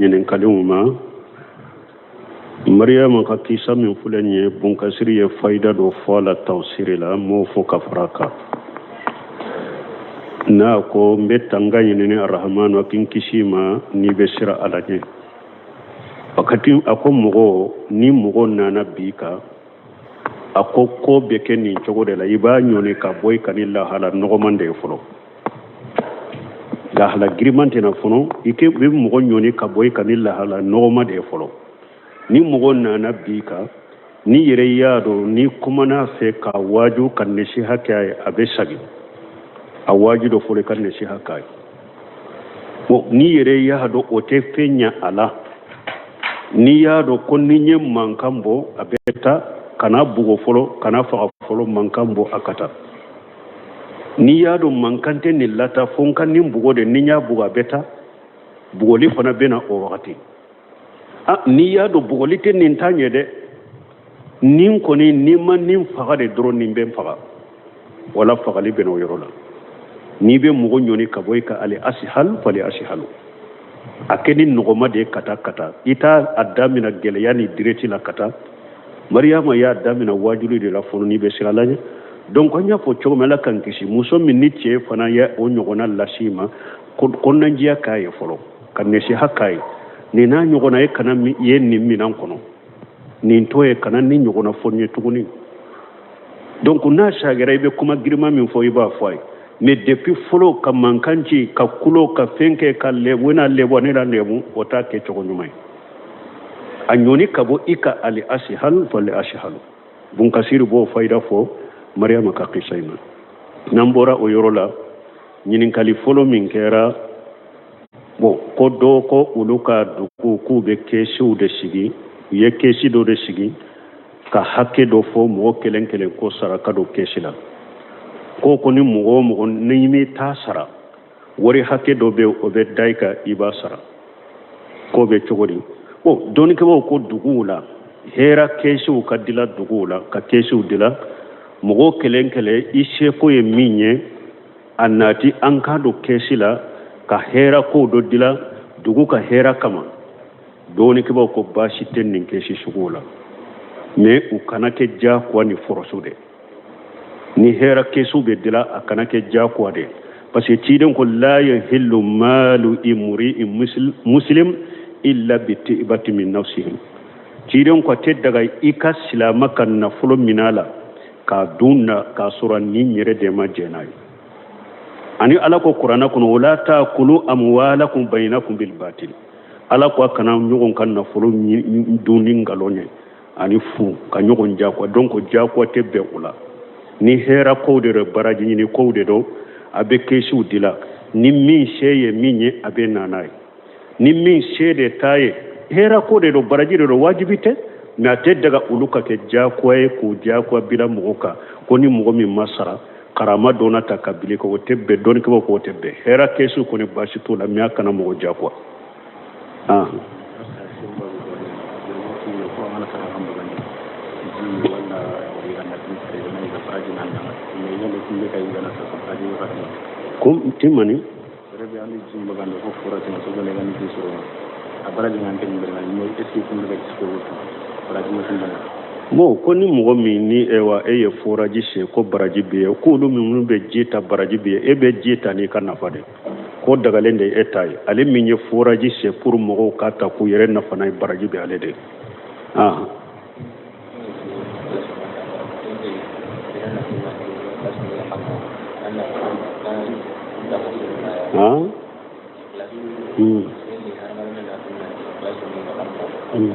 Ɲininkaliw ma mariyama ka kisa min filɛ nin ye bunkasiri ye fayida dɔ fɔ a la tafsiri la n b'o fɔ ka fara a kan n'a ko n bɛ tanga ɲini ni arahamanu a k'i kisi ma n'i bɛ siran ala ɲɛ wakati a ko mɔgɔ ni mɔgɔ nana bin i kan a ko ko bɛ kɛ nin cogo de la i b'a ɲɔni ka bɔ i kan ni lahala nɔgɔman de ye fɔlɔ lahala giriman tɛ na fɔlɔ i ke bɛ mɔgɔ ɲɔni ka bɔ i kan ni lahala nɔgɔma de ye fɔlɔ ni mɔgɔ nana bin i kan n'i yɛrɛ y'a dɔn n'i kumana a fɛ ka waaju ka nasiha kɛ a ye a bɛ sagin a waaju dɔ fɔlɔ i ka nasiha k'a ye bon n'i yɛrɛ y'a dɔn o tɛ fɛn ɲɛ a la n'i y'a dɔn ko ni n ye mankan bɔ a bɛ taa kana bugɔ fɔlɔ kana faga fɔlɔ mankan bɔ a ka taa n'i y'a dɔn mankan tɛ nin lataa fo n ka nin bugɔ de ni n y'a bugɔ a bɛ taa bugɔli fana bɛ na o wagati a n'i y'a dɔn bugɔli tɛ nin ta ɲɛ dɛ nin kɔni n'i ma nin faga de dɔrɔn nin bɛ n faga wala fagali bɛ na o yɔrɔ la n'i bɛ mɔgɔ ɲɔni ka bɔ i kan ali asihal fali asihalu a kɛ ni nɔgɔma de ye ka taa ka taa i t'a a damina gɛlɛya ni direti la ka taa mariyama y'a damina waajuli de la fɔlɔ n'i bɛ siran ala ɲɛ donc an y'a fɔ cogo min ala k'an kisi muso min ni cɛ fana ye o ɲɔgɔnna las'i ma kɔnɔnajɛya k'a ye fɔlɔ ka nasiha k'a ye nin n'a ɲɔgɔnna e kana ye nin minan kɔnɔ nin to ye kana nin ɲɔgɔnna fɔ n ye tuguni donc n'a sagira i bɛ kuma girinma min fɔ i b'a fɔ a ye mais depuis fɔlɔ ka mankan ci ka kulo ka fɛn kɛ ka lɛbu n'a lɛbu ne la lɛbu o t'a kɛ cogo ɲuman ye a ɲɔni ka bɔ i kan ali asihal fali asihalu bunkasiri b'o fayida fɔ mariyama ka kisa in na n'an bɔra o yɔrɔ la ɲininkali fɔlɔ min kɛra bon ko dɔ ko olu ka dugu k'u bɛ kɛsiw de sigi u ye kɛsi dɔ de sigi ka hakɛ dɔ fɔ mɔgɔ kelen kelen ko saraka don kɛsi la ko ko ni mɔgɔ o mɔgɔ n'i m'i ta sara wari hakɛ dɔ bɛ o bɛ da i kan i b'a sara k'o bɛ cogo di bon dɔnnikɛbaaw ko duguw la hɛra kɛsiw ka dila duguw la ka kɛsiw dila mɔgɔ kelen kelen i seko ye min ye a nati an k'a don kɛsi la ka hɛra kow dɔ dila dugu ka hɛra kama dɔnnikɛbaaw ko baasi tɛ nin kɛsi suguw la mais u kana kɛ diyagoya ni force de ni hɛra kɛsiw bɛ dila a kana kɛ diyagoya de parce que ciden ko la yahillu malu imri'in muslim illa bi tibati min nafsihi ciden ko a tɛ daga i ka silama ka nafolo minɛ a la k'a dun na k'a sɔrɔ ni yɛrɛ de ma jɛn n'a ye ani ala ko kuranɛ kɔnɔ wala taakulu amwalakum bayinakum bil batil ala ko a kana ɲɔgɔn ka nafolo dun ni nkalon ye ani fu ka ɲɔgɔn jagoya donc jagoya tɛ bɛn o la ni hɛra kow de don baraji ɲini kow de don a bɛ kɛsiw dila ni min se ye min ye a bɛ na n'a ye ni min se de t'a ye hɛra ko de don baraji de don wajibi tɛ mais a tɛ daga olu ka kɛ jagoya ye k'u jagoya bila mɔgɔ kan ko ni mɔgɔ min ma sara karama dɔ na ta ka bila i kan o tɛ bɛn dɔnnikɛbaaw ko o tɛ bɛn hɛra kɛsu kɔni baasi t'o la mais a kana mɔgɔ jagoya ah. Ko ti mani bon ko ni mɔgɔ min ni ewa e ye foraji sen ko baraji bɛ ye k'olu minnu bɛ ji ta baraji bɛ ye e bɛ ji ta n'i ka nafa de ko dagalen de e ta ye ale min ye foraji sen pour mɔgɔw ka ta k'u yɛrɛ nafa n'a ye baraji bɛ ale de ah. Ah? Hmm. Hmm.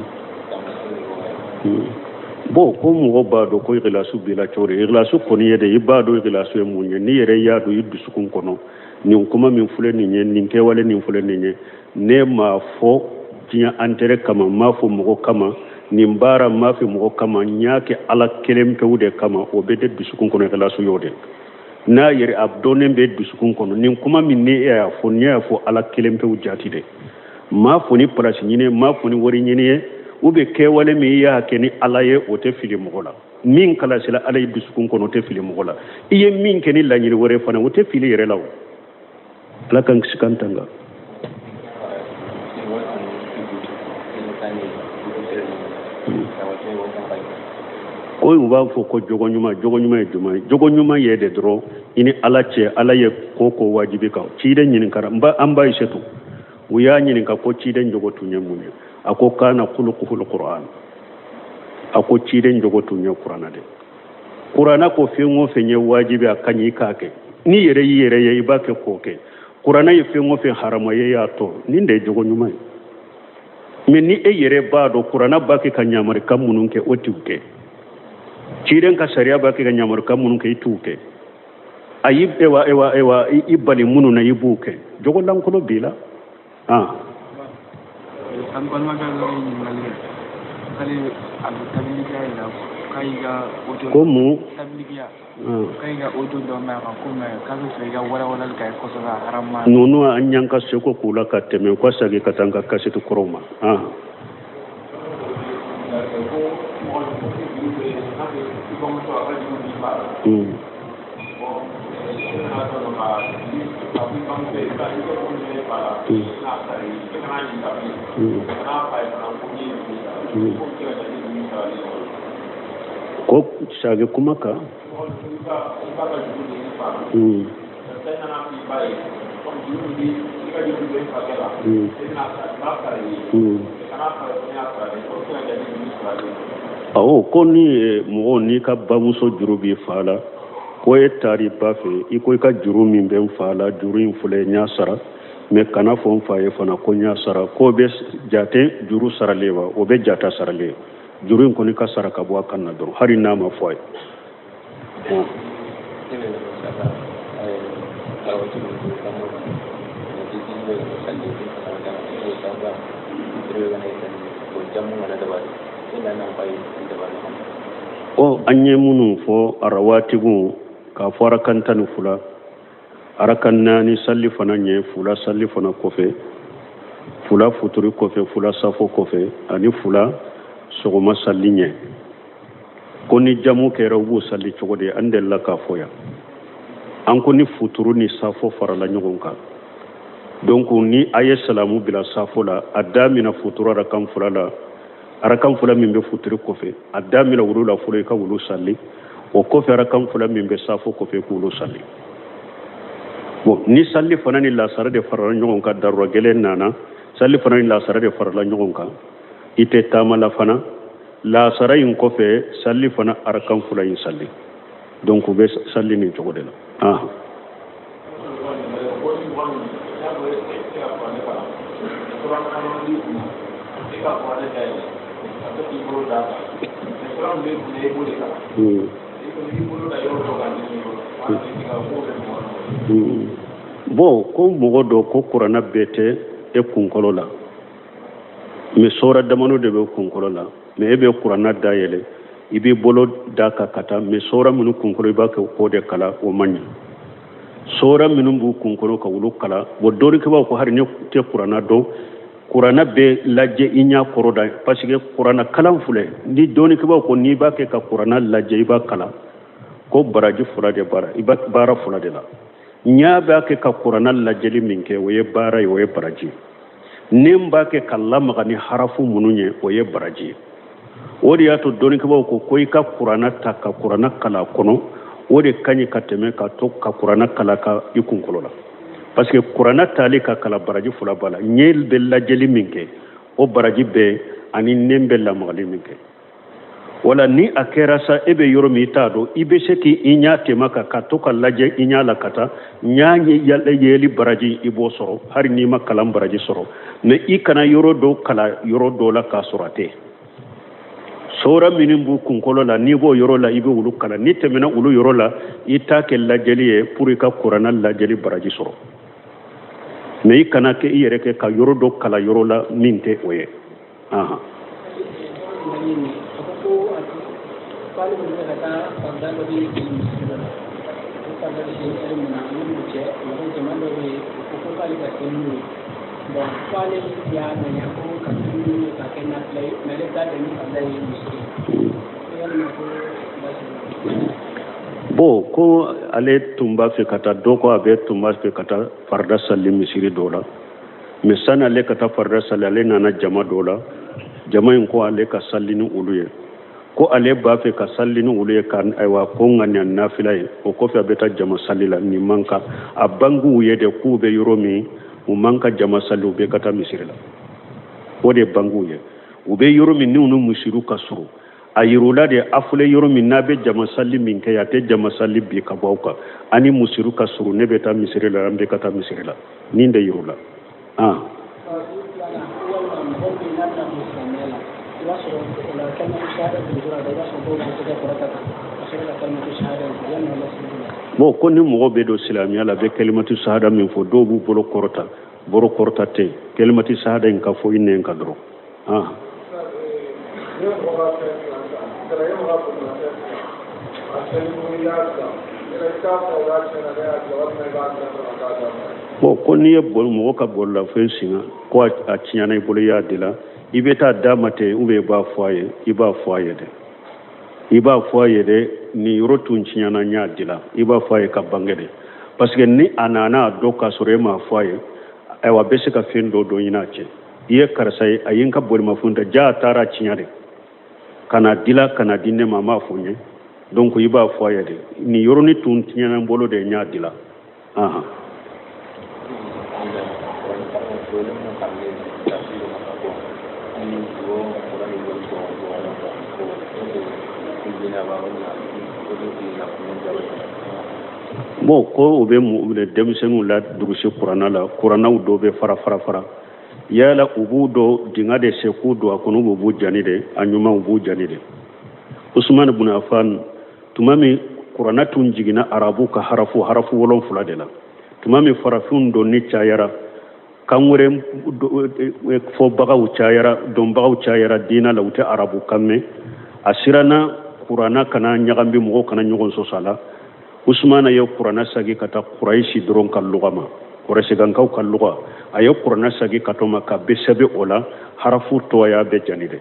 Hmm. Bon ko mɔgɔ b'a dɔn ko ikhlasu b'i la cogo di ikhlasu kɔni ye de i b'a dɔn ikhlasu ye mun ye n'i yɛrɛ y'a dɔn i dusukun kɔnɔ nin kuma min filɛ nin ye nin kɛwale nin filɛ nin ye ne m'a fɔ diɲɛ intérêt kama n m'a fɔ mɔgɔ kama nin baara n m'a fɛ mɔgɔ kama n y'a kɛ ala kelen pewu de kama o bɛ de dusukun kɔnɔ ikhlasu y'o de n'a yɛrɛ a dɔnnen bɛ dusukun kɔnɔ nin kuma min ni e y'a fɔ ne y'a fɔ ala kelen pewu jati de n m'a fɔ ni place ɲini n m'a fɔ ni wari ɲini ye u bɛ kɛwale min i y'a kɛ ni ala ye o tɛ fili mɔgɔ la min kalasila ala ye dusukun kɔnɔ o tɛ fili mɔgɔ la i ye min kɛ ni laɲini wɛrɛ fana o tɛ fili yɛrɛ la o ala k'an kisi k'an tanga. Ko u b'a fɔ ko jogo ɲuman, jogo ɲuman ye jumɛn ye? Jogo ɲuman ye de dɔrɔn i ni Ala cɛ, Ala ye ko ko wajibi kan. Ciden ɲininkara, an ba Ayisetu, u y'a ɲininka ko ciden jogo tun ye mun ye? A ko kana kulukuhul Qur'an. A ko ciden jogo tun ye Kurana de. Kurana ko fɛn o fɛn ye wajibi, a ka ɲi i k'a kɛ. N'i yɛrɛ y'i yɛrɛ ye, i b'a kɛ k'o kɛ. Kurana ye fɛn o fɛn haramu ye, i y'a to. Nin de ye jogo ɲuman ye. Mais ni e yɛrɛ b'a dɔn Kurana b'a kɛ ka ɲamarikan minnu kɛ, o t'u kɛ. Ciden ka sariya b'a kɛ ka ɲamarikan minnu kɛ, i t'u kɛ. A y'i ewa ewa ewa i bali minnu na, i b'u kɛ. Jogo lankolon b'i la. An balimakɛ dɔ ye ɲininkali kɛ k'ale a bɛ tabilikiya de la, k'a y'i ka audio Ko mun? Tabilikiya. K'a y'i ka audio dɔ mɛn a kan ko mais k'a bɛ fɛ i ka walawalali k'a ye kosɛbɛ a harama. Ninnu an y'an ka seko k'u la ka tɛmɛ, u ka segin ka taa an ka kasɛti kɔrɔw ma. Ko sagi kuma kan. Awɔ, ko ni mɔgɔ n'i ka bamuso juru b'i fa la, ko e taar'i ba fɛ, i ko i ka juru min bɛ n fa la, juru in filɛ, n y'a sara, mais kana fɔ n fa ye fana ko n y'a sara. K'o bɛ jate juru saralen wa? O bɛ jate saralen. Juru in kɔni ka sara ka bɔ a kan na dɔrɔn, hali n'a ma fɔ a ye. Ɔ, an ye minnu fɔ arawatibu, k'a fɔ arakan 12, arakan naani salifana ɲɛ, fila salifana kɔfɛ, fila futuri kɔfɛ, fila safo kɔfɛ, ani fila sɔgɔma sali ɲɛ. Ko ni jamu kɛra, u b'o sali cogo di? An delila k'a fɔ yan, an ko ni futuru ni safo farala ɲɔgɔn kan, donc ni a ye salamu bila safo la, a damina futuru arakan fila la, arakan fila min bɛ futuri kɔfɛ, a damina olu la fɔlɔ, i ka olu sali. O kɔfɛ, arakan fila min bɛ safo kɔfɛ, k'olu sali. Bon, ni salifana ni lasara de farala ɲɔgɔn kan, darura gɛlɛn nana, salifana ni lasara de farala ɲɔgɔn kan, i tɛ taama la fana, lasara in kɔfɛ salifana arakan fila in sali. Donc u bɛ sali nin cogo de la. Bon, ko mɔgɔ dɔ ko kuranna bɛɛ tɛ e kunkolo la, mais sɔra damano de bɛ kunkolo la, mais e bɛ kuranna dayɛlɛ, i b'i bolo da kan ka taa, mais sɔra minnu kunkolo i b'a kɛ k'o de kalan, o man ɲi. Sɔra minnu b'u kunkolo ka olu kalan. Bon, dɔnnikɛbaaw ko hali ne tɛ kuranna dɔn, kuranna bɛ lajɛ i ɲɛ kɔrɔ da, parce que kuranna kalan filɛ ni dɔnnikɛbaaw ko n'i b'a kɛ ka kuranna lajɛ, i b'a kalan, ko baraji fila de b'a la, i b'a baara fila de la. Ɲɛ b'a kɛ ka kuranna lajɛli min kɛ, o ye baara ye, o ye baraji ye. Ni n b'a kɛ ka lamaga ni harafu minnu ye, o ye baraji ye. O de y'a to dɔnnikɛbaaw ko ko i ka kuranna ta ka kuranna kalan kɔnɔ, o de ka ɲi ka tɛmɛ ka to ka kuranna kalan ka i kunkolo la, parce que kuranna tali ka kalan, baraji fila b'a la. Ɲɛ bɛ lajɛli min kɛ, o baraji bɛɛ, ani nɛn bɛ lamagali min kɛ. Wala ni a kɛra sa, e bɛ yɔrɔ min i t'a dɔn, i bɛ se k'i ɲɛ tɛmɛ kan ka to ka lajɛ i ɲɛ la ka taa ɲɛ yeli baraji, i b'o sɔrɔ hali n'i ma kalan baraji sɔrɔ. Mais i kana yɔrɔ dɔ kalan yɔrɔ dɔ la k'a sɔrɔ a tɛ sɔra minnu b'u kunkolo la, n'i b'o yɔrɔ la, i bɛ olu kalan. N'i tɛmɛna olu yɔrɔ la, i t'a kɛ lajɛli ye pour i ka kuranna lajɛli baraji sɔrɔ. Mais i kana kɛ i yɛrɛ kɛ ka yɔrɔ dɔ kalan yɔrɔ la min tɛ o ye. Bon, ko ale tun b'a fɛ ka taa dɔ ko a bɛ tun b'a fɛ ka taa farida sali misiri dɔ la, mais sani ale ka taa farida sali, ale nana jama dɔ la, jama in ko ale ka sali ni olu ye. Ko ale b'a fɛ ka sali ni olu ye ka ayiwa ko ŋaniya nafila ye, o kɔfɛ a bɛ taa jama sali la. Nin man kan, a banguw ye de k'u bɛ yɔrɔ min, u man ka jama sali, u bɛ ka taa misiri la. O de banguw ye, u bɛ yɔrɔ min n'u ni misiriw ka surun, a yir'u la de a filɛ yɔrɔ min n'a bɛ jama sali min kɛ, a tɛ jama sali bi ka bɔ aw kan, ani misiriw ka surun, ne bɛ taa misiri la, an bɛ ka taa misiri la, nin de yir'u la. Bon, ko ni mɔgɔ bɛ don silamɛya la, a bɛ kalimatu sahada min fɔ, dɔw b'u bolo kɔrɔta, bolo kɔrɔta tɛ, kalimatu sahada in ka fɔ i nɛn kan dɔrɔn. Bon, ko n'i ye mɔgɔ ka bololafɛn singa, ko a tiɲɛna i bolo, i y'a dilan, i bɛ taa d'a ma ten, ou bien i b'a fɔ a ye? I b'a fɔ a ye dɛ, i b'a fɔ a ye dɛ, nin yɔrɔ tun tiɲɛna, n y'a dilan. I b'a fɔ a ye ka bange de, parce que ni a nana a dɔn k'a sɔrɔ e m'a fɔ a ye, ayiwa, a bɛ se ka fɛn dɔ dɔn i n'a cɛ. I ye karisa ye, a ye n ka bolimafɛn ta, ja a taara tiɲɛ de ka na dilan ka na di ne ma, a m'a fɔ n ye. Donc i b'a fɔ a ye de, nin yɔrɔnin tun tiɲɛna n bolo de, n y'a dilan. Ahan. Bon, ko u bɛ denmisɛnninw la durusi kuranna la, kurannaw dɔw bɛ fara fara fara, yala u b'u dɔ dingɛ de sen k'u don a kɔnɔ, u b'u jani de? A ɲuman, u b'u jani de. Usumani bun Afan, tuma min kuranna tun jiginna arabu ka harafu 7 de la, tuma min farafinw dɔnni cayara, kan wɛrɛ fɔbagaw cayara, dɔnbagaw cayara diina la, u tɛ arabu kan mɛn, a siranna kuranna kana ɲagami, mɔgɔw kana ɲɔgɔn sɔsɔ a la. Usumana ye kuranna sagi ka taa Kurayisi dɔrɔn ka luga ma, Kurayisikankaw ka luga, a ye kuranna sagi ka t'o ma ka bɛɛ sɛbɛn o la. Harafu tɔ a y'a bɛɛ jani de,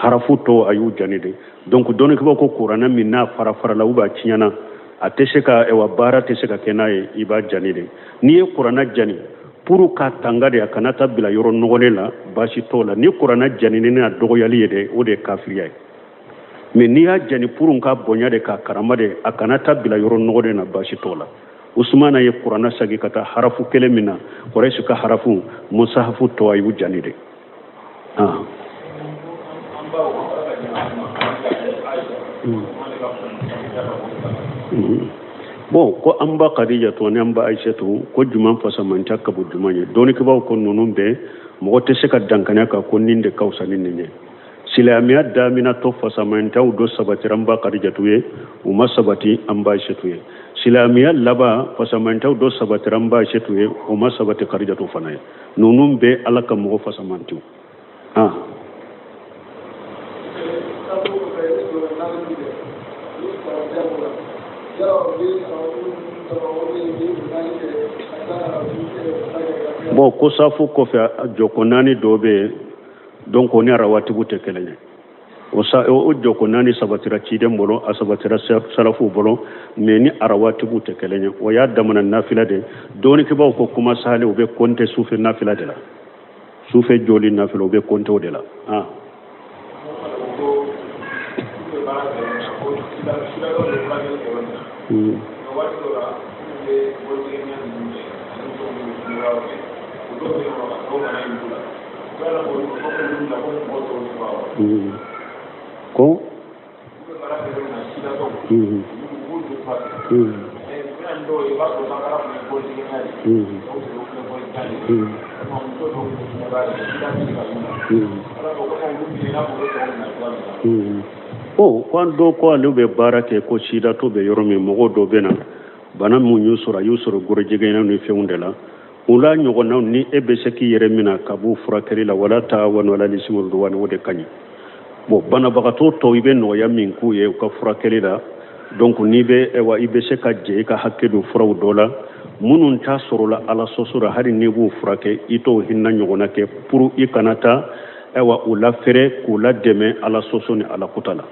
harafu tɔ a y'u jani de. Donc dɔnnikɛbaaw ko kuranna min n'a fara farala ou b'a tiɲɛna, a tɛ se ka, ayiwa, baara tɛ se ka kɛ n'a ye, i b'a jani de. N'i ye kuranna jani pour k'a tanga de, a kana taa bila yɔrɔ nɔgɔlen la, baasi t'o la. Ni kuranna jani ni n'a dɔgɔyali ye de, o de ye kafiriya ye. Mais n'i y'a jani pour k'a bonya de, k'a karama de, a kana taa bila yɔrɔ nɔgɔlen na, baasi t'o la. Usumana ye kuranna sagi ka taa harafu kelen min na, Kurayisi ka harafu, musahafu tɔ a y'u jani de. Bon, ko an ba Kadijatu ani an ba Aisatu, ko juman fasamanta ka bon juman ye? Dɔnnikɛbaaw ko ninnu bɛɛ, mɔgɔ tɛ se ka dankanya ka ko nin de ka fisa ni nin ye. Silamɛya daminatɔ fasamantaw dɔ sabatira an ba Kadijatu ye, u ma sabati an ba Aisatu ye. Silamɛya laban fasamantaw dɔ sabatira an ba Aisatu ye, o ma sabati Kadijatu fana ye. Ninnu bɛɛ Ala ka mɔgɔ fasamantiw. Bon, ko safo kɔfɛ jɔko naani dɔ bɛ yen, donc o ni arawatibu tɛ kelen ye. O sa, o jɔko naani sabatira ciden bolo, a sabatira salafuw bolo, mais ni arawatibu tɛ kelen ye. O y'a damana nafila de. Dɔnnikɛbaaw ko kuma sahale, u bɛ kɔnte sufɛ nafila de la, sufɛ jɔli nafila, u bɛ kɔnte o de la. Ko ko an dɔ ko ale bɛ baara kɛ ko sidatɔ bɛ yɔrɔ min, mɔgɔw dɔ bɛ na, bana min y'u sɔrɔ, a y'u sɔrɔ gorojɛgɛnna ni fɛnw de la, o la ɲɔgɔnnaw, ni e bɛ se k'i yɛrɛ minɛ ka b'u furakɛli la, wala taawanu alal ismi wal udwan, o de ka ɲi. Bon, banabagatɔ tɔw, i bɛ nɔgɔya min k'u ye u ka furakɛli la, donc n'i bɛ, ayiwa, i bɛ se ka jɛ i ka hakɛ don furaw dɔ la minnu t'a sɔrɔ la Ala sɔsɔ la, hali n'i b'u furakɛ, i t'o hinɛ ɲɔgɔnna kɛ pour i kana taa, ayiwa, u lafɛrɛ k'u ladɛmɛ Ala sɔsɔ ni Ala kuta la.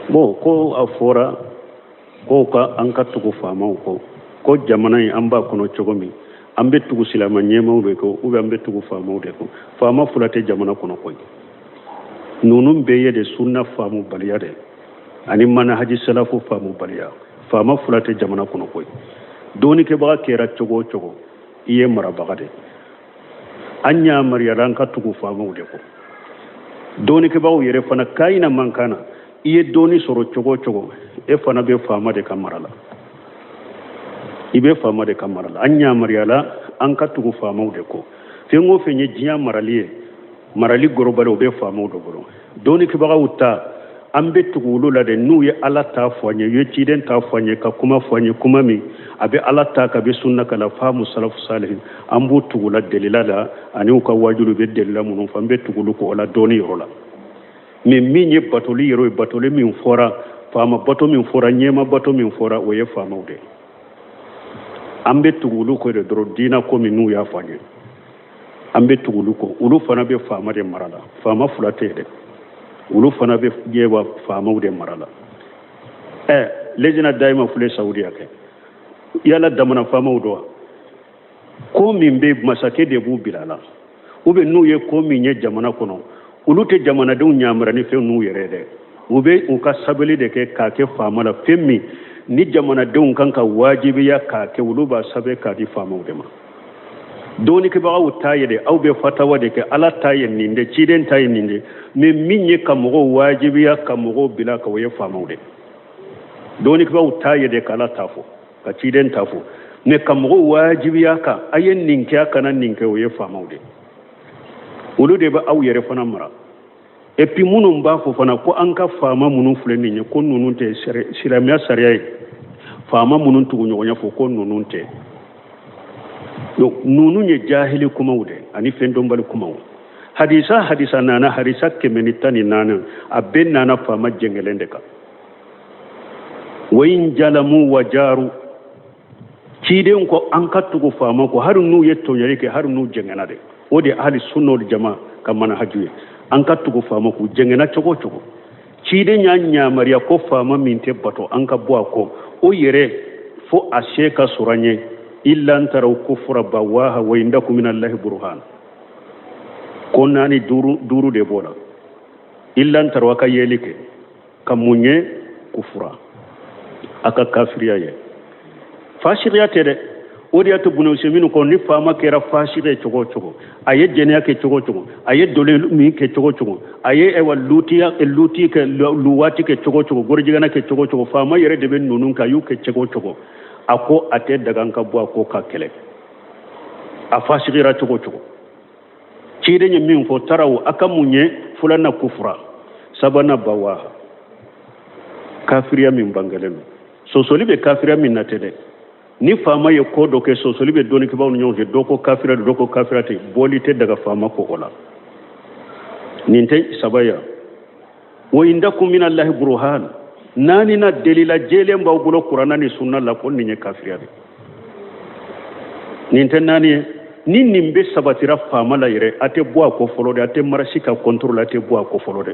Bon, ko a fɔra Ko ka an ka tugu faamaw kɔ, ko jamana in an b'a kɔnɔ cogo min, an bɛ tugu silama ɲɛmaaw de kɔ ou bien an bɛ tugu faamaw de kɔ? Faama fila tɛ jamana kɔnɔ koyi. Ninnu bɛɛ ye de sunna faamubaliya de ani manahaji salafu faamubaliya. Faama fila tɛ jamana kɔnɔ koyi. Dɔnnikɛbaga kɛra cogo o cogo, i ye marabaga de. An yamaruyala an ka tugu faamaw de kɔ. Dɔnnikɛbagaw yɛrɛ fana kayina man kan na, i ye dɔnni sɔrɔ cogo o cogo, e fana bɛ faama de ka mara la, i bɛ faama de ka mara la. An yamaruyala an ka tugu faamaw de kɔ. Fɛn o fɛn ye diɲɛ marali ye, marali gorobali, o bɛ faamaw de bolo. Dɔnnikɛbagaw ta, an bɛ tugu olu la de. N'u ye Ala ta fɔ an ye, u ye ciden ta fɔ an ye, ka kuma fɔ an ye, kuma min a bɛ Ala ta ka bɛ sunna ka la faamu salafu salihin, an b'u tugu la delila la, ani u ka wajulu bɛ delila minnu fɔ, an bɛ tugu olu kɔ o la dɔnni yɔrɔ la. Mais min ye batoli yɔrɔ ye, batoli min fɔra, faama bato min fɔra, ɲɛma bato min fɔra, o ye faamaw de ye. An bɛ tugu olu kɔ de dɔrɔn. Diina ko min n'u y'a fɔ an ye, an bɛ tugu olu kɔ. Olu fana bɛ faama de mara la. Faama fila tɛ yen dɛ, olu fana bɛ ɲɛwa faamaw de mara la. Lejina dayima filɛ Saudiya kɛ, yala damana faamaw don wa? Ko min bɛ masakɛ de b'u bila la, ou bien n'u ye ko min ye jamana kɔnɔ, olu tɛ jamanadenw yamaruya ni fɛn n'u yɛrɛ dɛ. U bɛ u ka sabali de kɛ k'a kɛ faama la. Fɛn min ni jamanadenw kan ka wajibiya k'a kɛ, olu b'a sɛbɛn k'a di faamaw de ma. Dɔnnikɛbagaw ta ye de, aw bɛ fatawa de kɛ, Ala ta ye nin de, ciden ta ye nin de. Mais min ye ka mɔgɔw wajibiya, ka mɔgɔw bila ka, o ye faamaw de. Dɔnnikɛbagaw ta ye de ka Ala ta fɔ, ka ciden ta fɔ, mais ka mɔgɔw wajibiya kan a ye nin kɛ, a kana nin kɛ, o ye faamaw de. Olu de bɛ aw yɛrɛ fana mara. Et puis minnu b'a fɔ fana ko an ka faama minnu filɛ nin ye, ko ninnu tɛ silamɛya sariya ye, faama minnu tuguɲɔgɔnya fɔ, ko ninnu tɛ, donc ninnu ye jahili kumaw de ani fɛn dɔnbali kumaw. Hadisa nana, hadisa 114, a bɛɛ nana faama jɛngɛlen de kan. Wa in jalamu wa jaru, ciden ko an ka tugu faama ko hali n'u ye tɔɲɔli kɛ, hali n'u jɛngɛnna de. O de ahli sunna wal jama ka manahaju ye, an ka tugu faama k'u jɛngɛnna cogo o cogo. Ciden y'a yamaruya ko faama min tɛ bato, an ka bɔ a kɔ o yɛrɛ fo a se ka sɔrɔ an ye. Illa an taraw kufra bawaha wa indakum min allahi burhan. Ko naani duuru de b'o la. Illa an taraw, a ka yeli kɛ ka mun ye? Kufura, a ka kafiriya ye, fasikiya tɛ dɛ. O de y'a to Bunu Useyimini ko ni faama kɛra fasiki ye cogo o cogo, a ye jɛnɛya kɛ cogo o cogo, a ye dɔlɔ min kɛ cogo o cogo, a ye ayiwa lutiya luti kɛ, luwati kɛ cogo o cogo, gorojigana kɛ cogo o cogo, faama yɛrɛ de bɛ ninnu kɛ, a y'u kɛ cogo o cogo, a ko a tɛ daga an ka bɔ a ko ka kɛlɛ, a fasikira cogo o cogo. Ciden ye min fɔ, taraw, a ka mun ye? Filanan kufura, sabanan bawaha, kafiriya min bangelen don. Sɔsɔli bɛ kafiriya min na tɛ dɛ. Ni faama ye ko dɔ kɛ, sɔsɔli bɛ dɔnnikɛbaaw ni ɲɔgɔn cɛ, dɔ ko kafiriya don, dɔ ko kafiriya tɛ, bɔli tɛ daga faama kɔ o la. Nin tɛ saba ya. Wa indakum min allahi burhan, naani na delila jɛlen b'aw bolo kuranna ni sunna la ko nin ye kafiriya de. Nin tɛ naani ye. Ni nin bɛ sabatira faama la yɛrɛ, a tɛ bɔ a kɔ fɔlɔ dɛ, a tɛ marasi ka contrôle, a tɛ bɔ a kɔ fɔlɔ dɛ.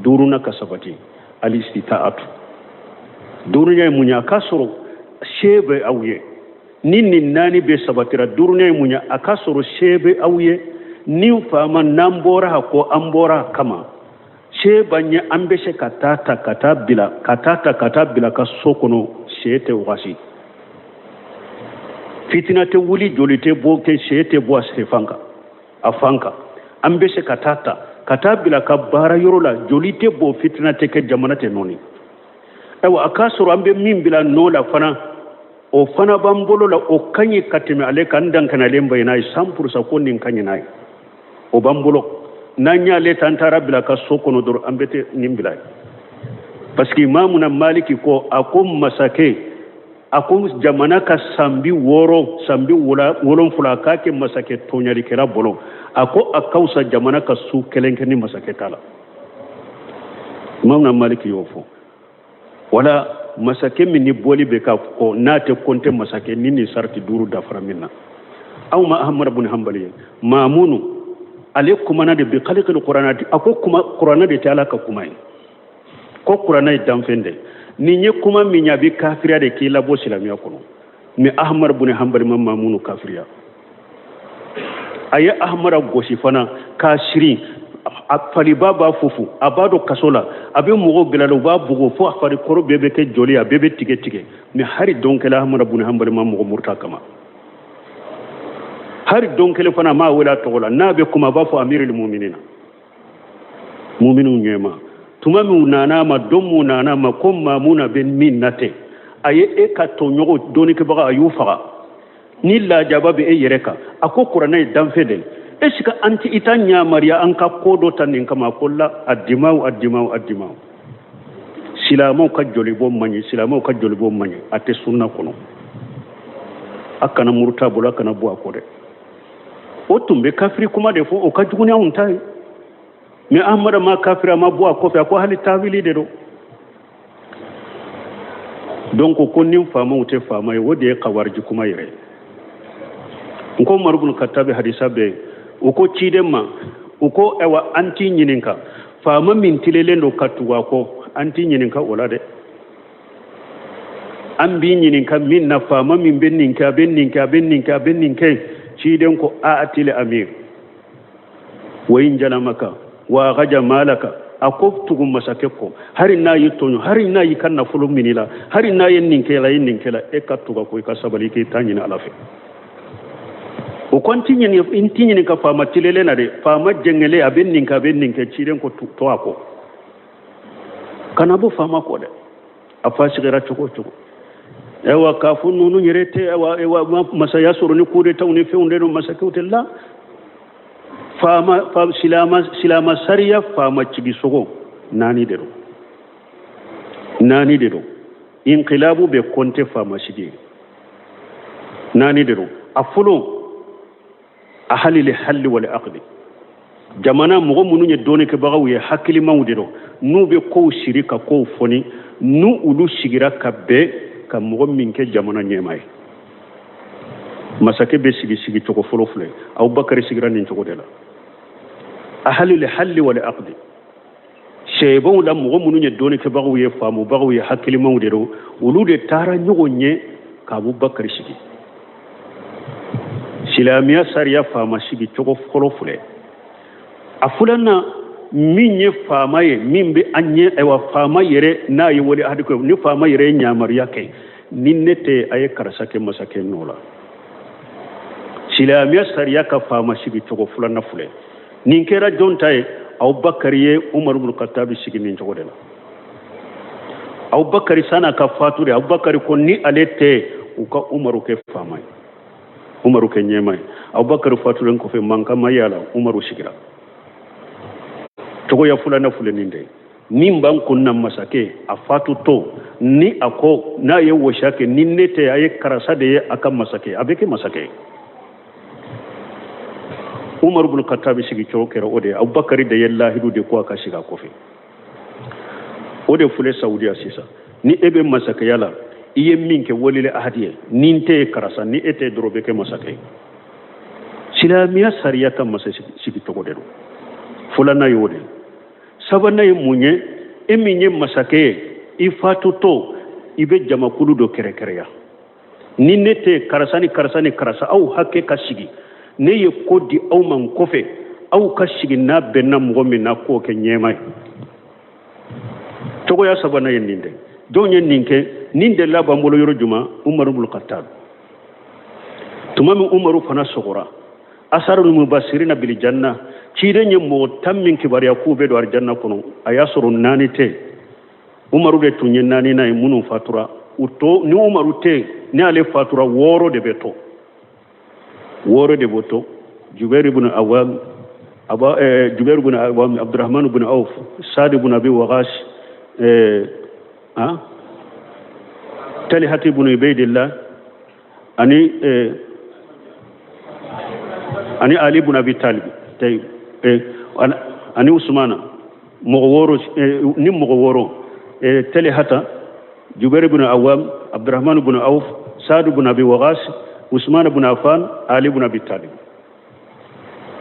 Duurunan ka sabati, alistitaatu. Duurunan ye mun ye? A k'a sɔrɔ se bɛ aw ye. Ni nin naani bɛ sabatira, duurunan ye mun ye? A k'a sɔrɔ se bɛ aw ye. Ni faama n'an bɔra a kɔ, an bɔra a kama, se b'an ye, an bɛ se ka taa ta ka taa bila, ka taa ta ka taa bila ka so kɔnɔ, se tɛ wagasi, fitina tɛ wuli, joli tɛ bɔ, kɛ se tɛ bɔ a se fan kan, a fan kan. An bɛ se ka taa ta ka taa bila ka baara yɔrɔ la, joli tɛ bɔ, fitina tɛ kɛ, jamana tɛ nɔɔni. Ayiwa, a k'a sɔrɔ an bɛ min bila nɔ la fana, o fana b'an bolo la, o ka ɲi ka tɛmɛ ale kan, dankanalen ba ye n'a ye 100% ko nin ka ɲi n'a ye, o b'an bolo. N'an y'ale ta, an taara bila ka so kɔnɔ dɔrɔn, an bɛ tɛ nin bila ye. Parce que Imamuna Maliki ko, a ko masakɛ, a ko jamana ka san 60, san 70, a k'a kɛ masakɛ tɔɲalikɛla bolo, a ko a ka fisa jamana ka su kelen kɛ ni masakɛ t'a la. Imamuna Maliki y'o fɔ. Wala masakɛ min ni bɔli bɛ ka kɔ, n'a tɛ kɔnte masakɛ ni nin sarati duuru dafara min na. Aw ma Ahmad bun Hanbali ye, Maamunu ale kumana de bi kalikili kuranna, a ko kuma kuranna de tɛ Ala ka kuma ye, ko kuranna ye danfɛn de. Nin ye kuma min ye, a bɛ kafiriya de k'i labɔ silamɛya kɔnɔ. Mais Ahmad bun Hanbali ma Mamunu kafiriya. A ye Ahmada gosi fana k'a siri, a faliba b'a fufu, a b'a don kaso la, a bɛ mɔgɔw bila la, u b'a bugo fo a farikolo bɛɛ bɛ kɛ joli, a bɛɛ bɛ tigɛ tigɛ. Mais hari don kelen Ahmada bun Hanbali ma mɔgɔ muruta kama. Hari don kelen fana a m'a wele a tɔgɔ la. N'a bɛ kuma, a b'a fɔ amiril muminina, muminiw ɲɛmaa. Tuma min u nana a ma, don min u nana a ma ko Mamuna bɛ min na ten, a ye e ka tɔɲɔgɔn dɔnnikɛbaga, a y'u faga. Ni lajaba bɛ e yɛrɛ kan, a ko kuranɛ ye danfɛn de ye. Est ce que an tɛ i ta yamaruya an ka ko dɔ ta nin kama? Ko la, adimaw, adimaw, adimaw. Silamɛw ka jolibɔ man ɲi, silamɛw ka jolibɔ man ɲi, a tɛ sunna kɔnɔ. A kana muruta bolo, a kana bɔ a kɔ dɛ. O tun bɛ kafiri kuma de fɔ, o ka jugu ni anw ta ye. Mais Ahmada ma kafiri, a ma bɔ a kɔfɛ, a ko hali tawili de don. Donc ko ni faamaw tɛ faama ye, o de ye kawariji kuma yɛrɛ ye. N ko Umaru bin Katabi hadisa bɛ yen, u ko ciden ma, u ko ayiwa an t'i ɲininka faama min tilelen don ka tugu a kɔ, an t'i ɲininka o la dɛ. An b'i ɲininka min na, faama min bɛ nin kɛ, a bɛ nin kɛ, a bɛ nin kɛ, a bɛ nin kɛ. Ciden ko aatili amir wa in jalamaka wa agaja malaka, a ko tugu masakɛ kɔ, hari n'a y'i tɔɲɔ, hari n'a y'i ka nafolo minɛ la, hari n'a ye nin kɛ la, ye nin kɛ la, e ka tugu a kɔ, i ka sabali, k'i ta ɲini Ala fɛ. O ko n t'i ɲini, n t'i ɲininka faama tilelen na dɛ, faama jɛngɛlen, a bɛ nin kɛ, a bɛ nin kɛ. Ciden ko to a kɔ, kana bɔ faama kɔ dɛ. A fa sigira cogo o cogo, ayiwa k'a fɔ ninnu yɛrɛ tɛ, ayiwa, ayiwa, masaya sɔrɔ ni coup d'état ni fɛnw de don, masakɛw tɛ la. Faama, fa, silama, silama sariya faama cigisogo naani de don, naani de don. Inqilabu bɛ kɔnte faama sigi ye, naani de don. A fɔlɔ, ahalili halli wal aqdi, jamana mɔgɔ minnu ye dɔnnikɛbagaw ye, hakilimaw de don, n'u bɛ kow siri ka kow fɔni, n'u olu sigira ka bɛn ka mɔgɔ min kɛ jamana ɲɛmaa ye. Masakɛ bɛ sigi sigi cogo fɔlɔ filɛ, Abubakari sigira nin cogo de la. Ahalili halli wal aqdi, sɛbɛnw la mɔgɔ minnu ye dɔnnikɛbagaw ye, faamubagaw ye, hakilimaw de don, olu de taara ɲɔgɔn ye ka Abubakari sigi. Silamɛya sariya faama sigi cogo fɔlɔ filɛ. A filanan, min ye faama ye, min bɛ an ɲɛ, ayiwa faama yɛrɛ n'a ye wale hadi ko, ni faama yɛrɛ ye yamaruya kɛ, ni ne tɛ, a ye karisa kɛ masakɛ nɔ la. Silamɛya sariya ka faama sigi cogo filanan filɛ. Nin kɛra jɔn ta ye? Abubakari ye Umaru bin Katabi sigi nin cogo de la. Abubakari san'a ka fatu de, Abubakari ko ni ale tɛ, u ka Umaru kɛ faama ye, Umaru kɛ ɲɛmaa ye. Abubakari fatulen kɔfɛ, mankan ma y'a la, Umaru sigira. Cogoya filanan filɛ nin de ye. Min b'an kun na, masakɛ a fatutɔ, ni a ko n'a ye wɔsiya kɛ, ni ne tɛ, a ye karisa de ye a ka masakɛ, a bɛ kɛ masakɛ ye. Umaru bin Katabi sigi cogo kɛra o de ye. Abubakari de ye lahidu de ko a ka sigi a kɔfɛ. O de filɛ Saudiya sisan. Ni e bɛ masakɛya la, i ye min kɛ walile ahadi ye, ni n tɛ ye karisa, ni e tɛ dɔrɔn bɛ kɛ masakɛ ye. Silamɛya sariya ka masa sigi cogo de don. Filanan y'o de ye. Sabanan ye mun ye? E min ye masakɛ ye, i fatutɔ, i bɛ jamakulu dɔ kɛrɛkɛrɛya. Ni ne tɛ, karisa ni karisa ni karisa, aw hakɛ ka sigi, ne ye ko di aw ma n kɔfɛ, aw ka sigi, n'a bɛnna mɔgɔ min na, k'o kɛ ɲɛmaa ye. Cogoya sabanan ye nin de. Jɔn ye nin kɛ? Nin delila b'an bolo yɔrɔ jumɛn? Umaru bin Khattab. Tuma min Umaru fana sɔgɔra, asarul mubasirina bil janna, ciden ye mɔgɔ 10 min kibaruya k'u bɛ don alijanna kɔnɔ, a y'a sɔrɔ 4 tɛ. Umaru de tun ye naaninan ye minnu fatura. U to ni Umaru tɛ, ni ale fatura, 6 de bɛ to. 6 de bɛ to. Jubair ibn Awam, Aba, Jubair ibn Awam, Abdurrahman ibn Auf, Saad ibn Abi Waqas, Talha ibn Ubaidillah, ani Ali ibn Abi Talib, ani Usmana, mɔgɔ 6, ni mɔgɔ 6, Talhata, Jubair ibn Awam, Abdurrahman ibn Auf, Saad ibn Abi Waqas, Usman ibn Affan, Ali ibn Abi Talib.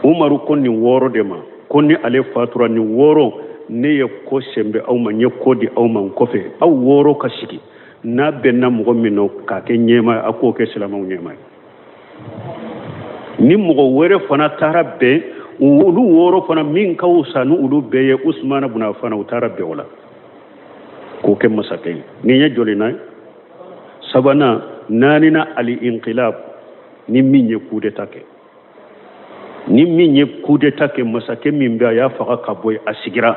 Umaru ko nin 6 de ma, ko ni ale fatura nin 6, Ne ye ko sɛnbɛ aw ma, n ye ko di aw ma n kɔfɛ, aw wɔɔrɔ ka sigi, n'a bɛnna mɔgɔ min nɔ k'a kɛ ɲɛmaa ye, a k'o kɛ silamɛw ɲɛmaa ye. Ni mɔgɔ wɛrɛ fana taara bɛn olu wɔɔrɔ fana min ka wusa ni olu bɛɛ ye, Usumana bun Afana, u taara bɛn o la k'o kɛ masakɛ ye. Nin ye jolina ye? Sabanan. Naaninan, ali inqilab, ni min ye coup d'état kɛ, ni min ye coup d'état kɛ, masakɛ min bɛ a y'a faga ka bɔ yen, a sigira,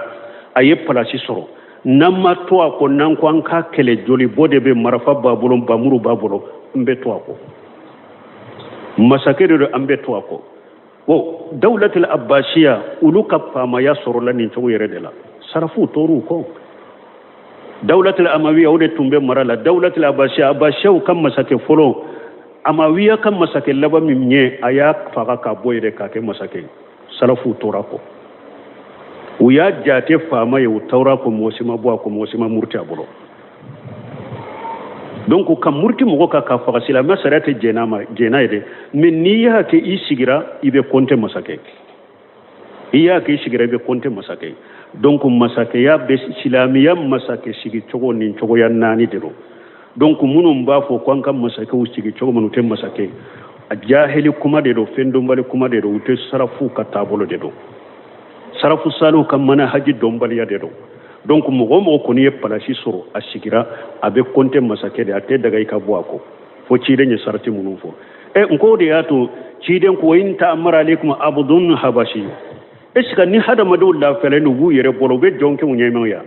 a ye palasi sɔrɔ, n'an ma to a kɔ, n'an ko an k'a kɛlɛ, jolibɔ de bɛ, marafa b'a bolo, bamuru b'a bolo, an bɛ to a kɔ. Masakɛ de don, an bɛ to a kɔ. O dawulatul abbasiya, olu ka faamaya sɔrɔla nin cogo yɛrɛ de la. Sarafuw tor'u kɔ. Dawulatul amawiya, o de tun bɛ mara la. Dawulatul abbasiya, abbasiyaw ka masakɛ fɔlɔ, amawiya ka masakɛ laban min ye, a y'a faga ka bɔ yɛrɛ k'a kɛ masakɛ ye. Salafuw tora kɔ, u y'a jate faama ye, u tora kɔ, mɔgɔ si ma bɔ a kɔ, mɔgɔ si ma muruti a bolo. Donc ka muruti mɔgɔ kan k'a faga, silamɛ sariya tɛ jɛn n'a ye dɛ. Mais n'i y'a kɛ i sigira, i bɛ kɔnte masakɛ. I y'a kɛ i sigira, i bɛ kɔnte masakɛ. Donc masakɛya bɛ silamɛya masakɛ sigi cogo nin cogoya naani de don. Donc minnu b'a fɔ ko an ka masakɛw sigi cogo min, u tɛ masakɛ, a jahili kuma de don, fɛn dɔnbali kuma de don, u tɛ sarafuw ka taabolo de don, sarafu saliw ka manahaji dɔnbaliya de don. Donc mɔgɔ o mɔgɔ kɔni ye palasi sɔrɔ, a sigira, a bɛ kɔnte masakɛ de, a tɛ daga i ka bɔ a kɔ fo ciden ye sarati minnu fɔ. Ɛ, n ko o de y'a to ciden ko in ta'amara alaikum abdun habasi. Est ce que ni hadamadenw lafiyalen don u b'u yɛrɛ bolo, u bɛ jɔn kɛ u ɲɛmaw ya?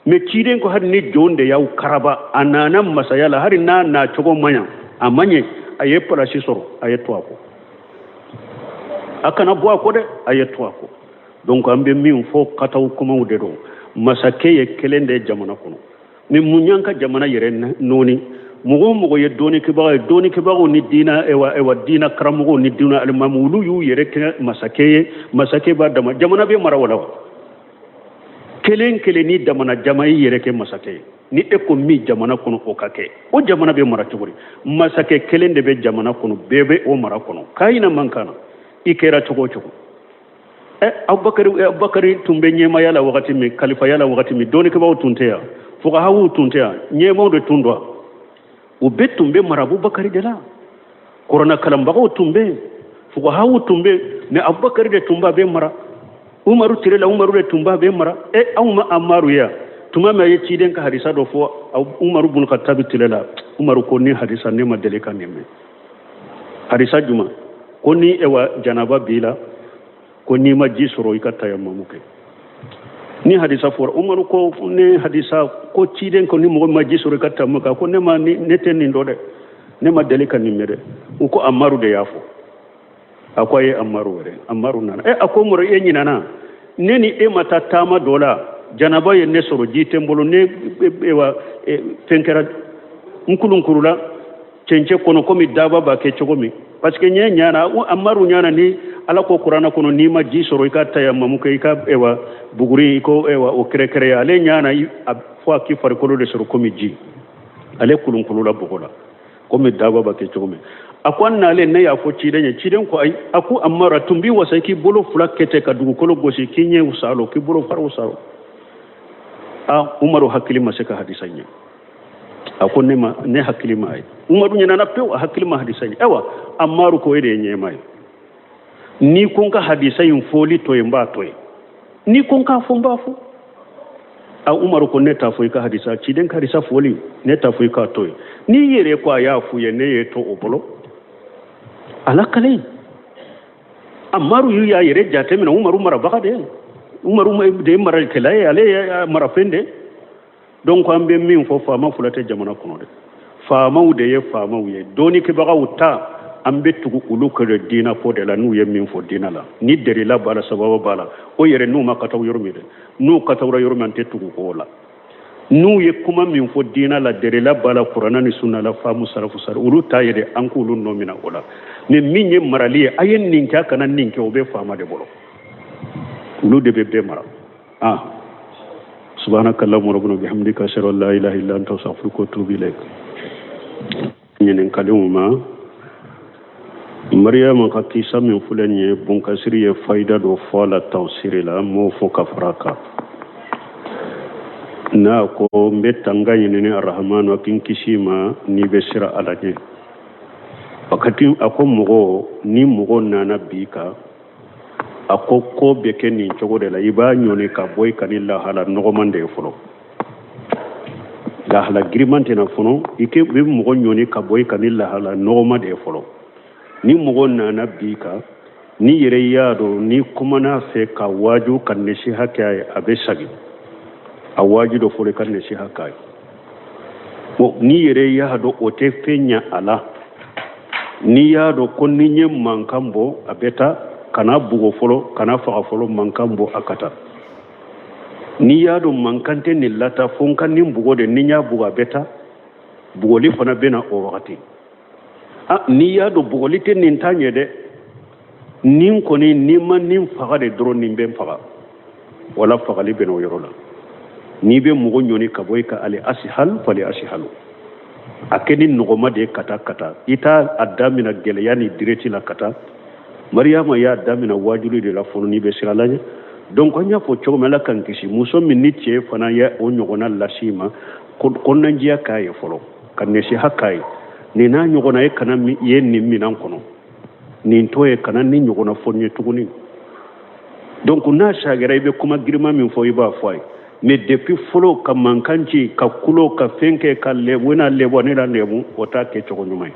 Mais ciden ko hali ni jɔn de y'aw karaba, a nana masaya la, hali n'a na cogo man ɲa, a man ɲɛ, a ye palasi sɔrɔ, a ye to a kɔ, a kana bɔ a kɔ dɛ, a ye to a kɔ. Donc an bɛ min fɔ, kataw kumaw de don. Masakɛ ye kelen de ye jamana kɔnɔ. Ni mun y'an ka jamana yɛrɛ nɔɔni? Mɔgɔ o mɔgɔ ye dɔnnikɛbaga ye, dɔnnikɛbagaw ni diina, ewa ewa, diina karamɔgɔw ni diina alimamu, olu y'u yɛrɛ kɛ masakɛ ye. Masakɛ b'a dama, jamana bɛ mara wala wa? Kelen kelen ni damana jama y'i yɛrɛ kɛ masakɛ ye, ni e ko min jamana kɔnɔ o ka kɛ, o jamana bɛ mara cogo di? Masakɛ kelen de bɛ jamana kɔnɔ, bɛɛ bɛ o mara kɔnɔ, k'a man kan na, i kɛra cogo o cogo. Ɛ, Abubakari tun bɛ ɲɛmaaya la wagati min, kalifaya la wagati min, dɔnnikɛbaaw tun tɛ yan, fuqahaw tun tɛ yan, ɲɛmaw de tun don. U bɛɛ tun bɛ mara Abubakari de la. Kuranɛ kalanbagaw tun bɛ yen, fuqahaw tun bɛ yen, mais Abubakari de tun b'a bɛɛ mara. Umaru tile la, Umaru de tun b'a bɛɛ mara. E, anw ma Amaru ye tuma min a ye ciden ka hadisa dɔ fɔ Umaru bun Khattabi tile la, Umaru ko ni hadisa ne ma deli ka nin mɛn. Hadisa juma? Ko ni ewa janaba b'i la, ko n'i ma ji sɔrɔ, i ka tayamamu kɛ. Ni hadisa fɔra, Umaru ko ne hadisa ko ciden ko ni mɔgɔ ma ji sɔrɔ, i ka tayamamu kɛ, ko ne ma, ne tɛ nin dɔn dɛ, ne ma deli ka nin mɛn dɛ. U ko Amaru de y'a fɔ. A ko a ye Amaru wele. Amaru nana. E, a ko Umaru, e ɲinana ne ni e ma taa taama dɔ la, janaba ye ne sɔrɔ, ji tɛ n bolo, ne ewa fɛn kɛra n kulunkurula cɛncɛn kɔnɔ komi daba b'a kɛ cogo min, parce que ɲɛ ɲana Amaru ɲana ni Ala ko kuranɛ kɔnɔ n'i ma ji sɔrɔ, i ka tayamamu kɛ, i ka ewa buguri, i ko ewa o kɛrɛkɛrɛ. Ale ɲana fo a k'i farikolo de sɔrɔ komi ji, ale kulunkurula bɔgɔ la komi daba b'a kɛ cogo min. A ko an nalen, ne y'a fɔ ciden ye, ciden ko ayi. A ko Amaru, a tun b'i wasa i k'i bolo fila kɛ ten ka dugukolo gosi k'i ɲɛ salo, k'i bolo faraw salo. A Umaru hakili ma se ka hadisa ɲɛ. A ko ne ma, ne hakili ma ye. Umaru ɲinana pewu, a hakili ma hadisa ɲɛ. Ayiwa, Amaru ko e de ye ɲɛmaa ye, n'i ko n ka hadisa in fɔli to yen, n b'a to yen, n'i ko n k'a fɔ, n b'a fɔ. A Umaru ko ne t'a fɔ i ka hadisa, ciden ka hadisa fɔli, ne t'a fɔ i k'a to yen. N'i yɛrɛ ko a y'a f'u ye, ne ye to o bolo ala kale. Amaru y'u y'a yɛrɛ jateminɛ, Umaru marabaga de ye, Umaru de ye maralikɛla ye, ale ye marafɛn de. Donc an bɛ min fɔ, faama fila tɛ jamana kɔnɔ dɛ, faamaw de ye faamaw ye. Dɔnnikɛbagaw ta, an bɛ tugu olu kɛlɛ diina ko de la, n'u ye min fɔ diina la, ni delila b'a la, sababu b'a la, o yɛrɛ n'u ma kataw yɔrɔ min dɛ, n'u katawra yɔrɔ min, an tɛ tugu o la. N'u ye kuma min fɔ diina la, delila b'a la, kuranna ni sunna la, faamu sarafu sara, olu ta ye dɛ, an k'olu nɔ minɛ o la. Ni min ye marali ye, a ye nin kɛ, a kana nin kɛ, o bɛ faama de bolo, olu de bɛ bɛɛ mara. Ah, subhanaka allahumma rabbana bihamdika, ashhadu an la ilaha illa anta, astaghfiruka wa atubu ilaik. Ɲininkaliw ma, Mariyama ka kisa min filɛ nin ye, Bunkasiri ye fayida dɔ fɔ a la tafsiri la, n m'o fɔ ka fara a kan. N'a ko n bɛ tanga ɲini ni arahamanu a k'i kisi ma n'i bɛ siran ala ɲɛ. Wakati a ko mɔgɔ ni mɔgɔ nana bi kan, a ko ko bɛ kɛ nin cogo de la, i b'a ɲɔni ka bɔ i kan ni lahala nɔgɔman de ye fɔlɔ. Lahala giriman tɛ na fɔlɔ, i ke bɛ mɔgɔ ɲɔni ka bɔ i kan ni lahala nɔgɔman de ye fɔlɔ. Ni mɔgɔ nana bi kan, n'i yɛrɛ y'a dɔn n'i kumana a fɛ ka waaju ka nasiha kɛ a ye, a bɛ sagin. A waaju dɔ fɔlɔ i ka nasiha k'a ye. Bon, n'i yɛrɛ y'a dɔn o tɛ fɛn ɲɛ a la, n'i y'a dɔn ko ni n ye mankan bɔ a bɛ taa, kana bugɔ fɔlɔ, kana faga fɔlɔ, mankan bɔ a ka taa. N'i y'a dɔn mankan tɛ nin lataa, fo n ka nin bugɔ de, ni n y'a bugɔ a bɛ taa, bugɔli fana bɛ na o wagati. Ah, n'i y'a dɔn bugɔli tɛ nin ta ɲɛ dɛ, nin kɔni n'i ma nin faga de dɔrɔn nin bɛ n faga, wala fagali bɛ na o yɔrɔ la. N'i bɛ mɔgɔ ɲɔni ka bɔ i kan, ali asihal fali asihalu, a kɛ ni nɔgɔma de ye ka taa ka taa, i t'a a damina gɛlɛya ni direti la ka taa. Mariyama y'a damina waajuli de la fɔlɔ n'i bɛ siran ala ɲɛ. Donc an y'a fɔ cogo min, ala k'an kisi, muso min ni cɛ fana ye o ɲɔgɔnna las'i ma, kɔnɔnajɛya k'a ye fɔlɔ, ka nasiha k'a ye, nin n'a ɲɔgɔnna e kana ye nin minan kɔnɔ, nin to ye, kana nin ɲɔgɔnna fɔ n ye tuguni. Donc n'a sagira, i bɛ kuma girinma min fɔ, i b'a fɔ a ye. Mais depuis fɔlɔ ka mankan ci, ka kulo, ka fɛn kɛ, ka lɛbu n'a lɛbu ne la lɛbu, o t'a kɛ cogo ɲuman ye.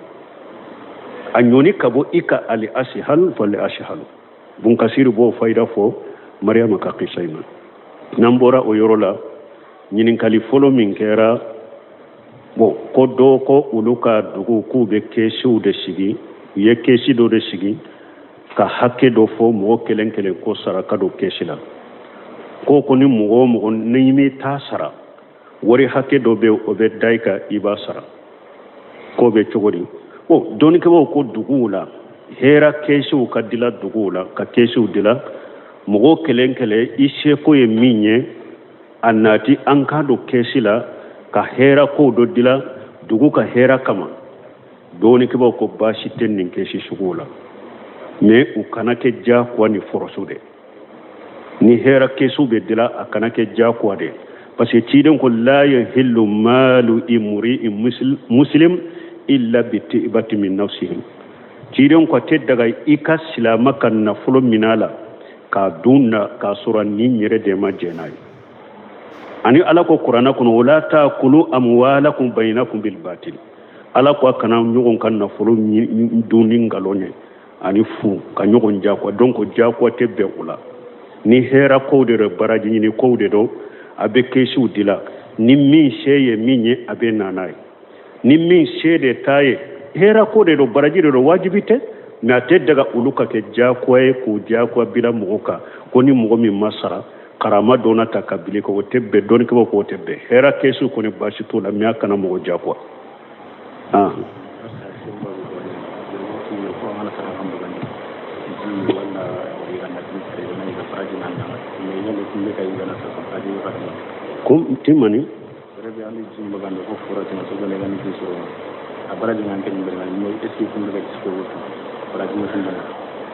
A ɲɔni ka bɔ i kan ali asihal fali asihalu. Bunkasiri b'o fayida fɔ Mariyama ka kisa in na. N'an bɔra o yɔrɔ la, ɲininkali fɔlɔ min kɛra, bon, ko dɔ ko olu ka dugu k'u bɛ kɛsiw de sigi, u ye kɛsi dɔ de sigi ka hakɛ dɔ fɔ mɔgɔ kelen kelen ko saraka don kɛsi la, ko ni mɔgɔ o mɔgɔ n'i m'i ta sara, wari hakɛ dɔ bɛ o bɛ da i kan, i b'a sara. K'o bɛ cogo di? Bon, dɔnnikɛbaaw ko duguw la hɛra kɛsiw ka dila, duguw la ka kɛsiw dila mɔgɔ kelen kelen, i seko ye min ye, a nati an ka don kɛsi la ka hɛra kow dɔ dila dugu ka hɛra kama. Dɔnnikɛbaaw ko baasi tɛ nin kɛsi suguw la, mais u kana kɛ diyagoya ni force de. Ni hɛra kɛsiw bɛ dila, a kana kɛ diyagoya de, parce que ciden ko la yahillu malu imri'in muslim illa bi tibati min nafsihi. Ciden ko a tɛ daga i ka silama ka nafolo minɛ a la k'a dun na k'a sɔrɔ ni yɛrɛ de ma jɛn n'a ye. Ani ala ko kuranɛ kɔnɔ wala taakulu amwalakum bayinakum bil batil, ala ko a kana ɲɔgɔn ka nafolo dun ni nkalon ye ani fu ka ɲɔgɔn jagoya. Donc jagoya tɛ bɛn o la. Ni hɛra kow de don, baraji ɲini kow de don, a bɛ kɛsiw dila, ni min se ye min ye a bɛ na n'a ye, ni min se de t'a ye, hɛra ko de don, baraji de don, wajibi tɛ, mais a tɛ daga olu ka kɛ jagoya ye k'u jagoya bila mɔgɔ kan ko ni mɔgɔ min ma sara karama donna ta ka bili ko o tɛ bɛn. Dɔnnikɛbaaw ko o tɛ bɛn. Hɛra kɛsiw kɔni baasi t'o la, mais a kana mɔgɔ jagoya. Ah. Ko timani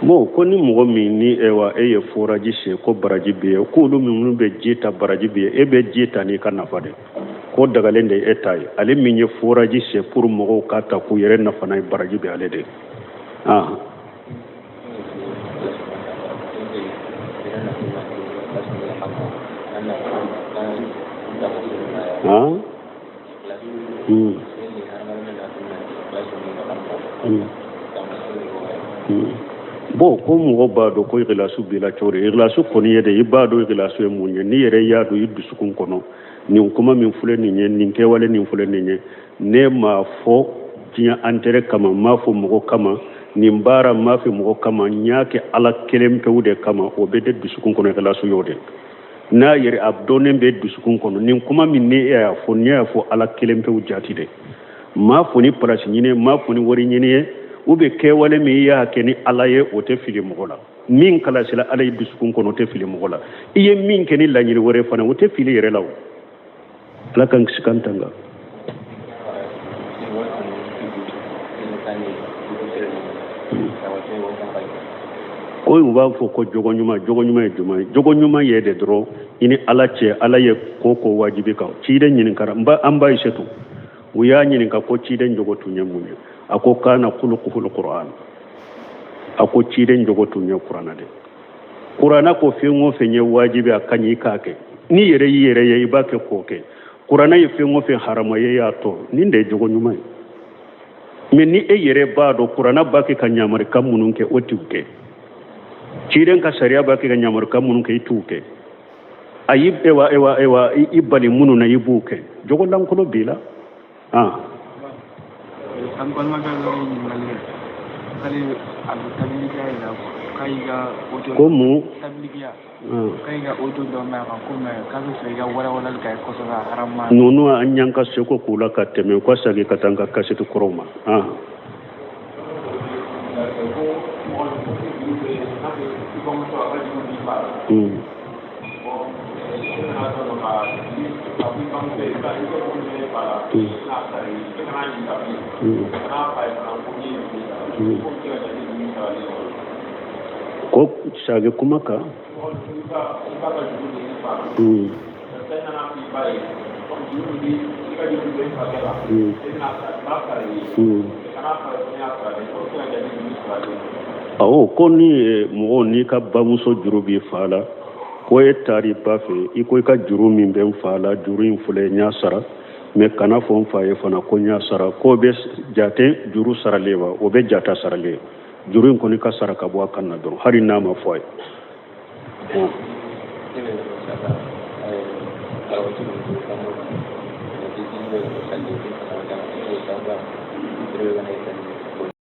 bon, ko ni mɔgɔ min ni ewa e ye foraji sen ko baraji bɛ ye, k'olu minnu bɛ ji ta baraji bɛ ye, e bɛ ji ta n'i ka nafa de, ko dagalen de e ta ye. Ale min ye foraji sen pour mɔgɔw ka ta k'u yɛrɛ nafa n'a ye, baraji bɛ ale de. Ah. Ah. Hmm. Hmm. Hmm. Bon, ko mɔgɔ b'a dɔn ko ikilasu b'i la cogo di? Ikilasu kɔni ye de, i b'a dɔn ikilasu ye mun ye. N'i yɛrɛ y'a dɔn i dusukun kɔnɔ, nin kuma min filɛ nin ye, nin kɛwale nin filɛ nin ye, ne m'a fɔ diɲɛ intérêt kama, n m'a fɔ mɔgɔ kama, nin baara n m'a fɛ mɔgɔ kama, n y'a kɛ ala kelen pewu de kama, o bɛ de dusukun kɔnɔ, ikilasu y'o de. N'a yɛrɛ a dɔnnen bɛ dusukun kɔnɔ, nin kuma min ni e y'a fɔ, ne y'a fɔ ala kelen pewu jati de, n m'a fɔ ni palasi ɲini ye, n m'a fɔ ni wari ɲini ye, u bɛ kɛwale min i y'a kɛ ni ala ye, o tɛ fili mɔgɔ la. Min kalasila ala ye dusukun kɔnɔ, o tɛ fili mɔgɔ la. I ye min kɛ ni laɲini wɛrɛ fana, o tɛ fili yɛrɛ la. O ala k'an kisi k'an tanga. Ko u b'a fɔ ko jogo ɲuman, jogo ɲuman ye jumɛn ye? Jogo ɲuman ye de dɔrɔn i ni Ala cɛ, Ala ye ko ko wajibi kan. Ciden ɲininkara, n ba an ba Aïssatou, u y'a ɲininka ko ciden jogo tun ye mun ye? A ko kana kulukuhul Qur'an. A ko ciden jogo tun ye Kurana de. Kurana ko fɛn o fɛn ye wajibi, a ka ɲi i k'a kɛ. N'i yɛrɛ y'i yɛrɛ ye, i b'a kɛ k'o kɛ. Kurana ye fɛn o fɛn harama ye, i y'a to. Nin de ye jogo ɲuman ye. Mais ni e yɛrɛ b'a dɔn Kurana b'a kɛ ka ɲamarikan minnu kɛ, o t'u kɛ. Ciden ka sariya b'a kɛ ka ɲamarikan minnu kɛ, i t'u kɛ. A y'i ewa ewa ewa i bali minnu na, i b'u kɛ. Jogo lankolon b'i la. Ah. An balimakɛ dɔ ye ɲininkali kɛ k'ale a bɛ tabilikiya de la quoi, k'a y'i ka audio Ko mun? Tabilikiya. K'a y'i ka audio dɔ mɛn a kan ko mais k'a bɛ fɛ i ka walawalali k'a ye kosɛbɛ a harama. Ninnu an y'an ka seko k'u la ka tɛmɛ, u ka segin ka taa an ka kasɛti kɔrɔw ma. Ah. Ko sage kuma kan. Awɔ, ko ni mɔgɔ n'i ka bamuso juru b'i fa la, ko e taar'i ba fɛ, i ko i ka juru min bɛ n fa la, juru in filɛ, n y'a sara, mais kana fɔ n fa ye fana ko n y'a sara. K'o bɛ jate juru saralen wa? O bɛ jate saralen. Juru in kɔni ka sara ka bɔ a kan na dɔrɔn, hali n'a ma fɔ a ye.